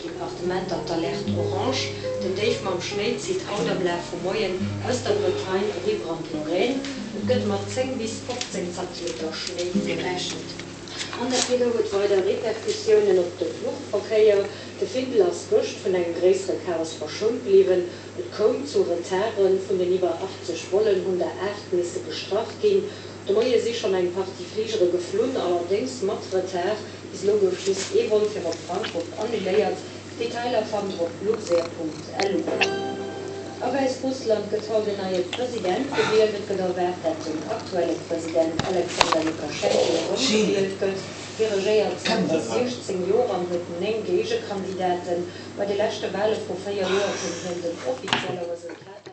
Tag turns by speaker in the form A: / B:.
A: Departementer d'Alerte orange. Den Déif mam Schnéi zitt haut am Laf vum Moien aus der Bretagne eriwwer an d'Lorraine. Et gëtt mat 10 bis 15 Zantimeter Schnéi gerechent. An dat Wieder huet weider Repercussiounen op de Fluchverkéier. De Findel ass gëscht vun engem gréissere Chaos verschount bliwwen. Et koum zu Retarden, vun den iwwer 80 Vollen hunn der 8 misse gestrach ginn. De Moie si schonn eng Partie Fligere geflunn, allerdéngs mat Retard. Bis elo gouf just ee Vol fir op Frankfurt annuléiert. Detailer fannt der op luxair.lu. A Wäissrussland gëtt haut en neie President gewielt. Et gëtt erwaart, dat den aktuelle President Alexander Lukaschenko erëmgewielt gëtt. Hie regéiert zanter 16 Joer an huet 9 Géigekandidaten. Bei de leschte Wale vru 4 Joer konnt hien den offizielle Resultater.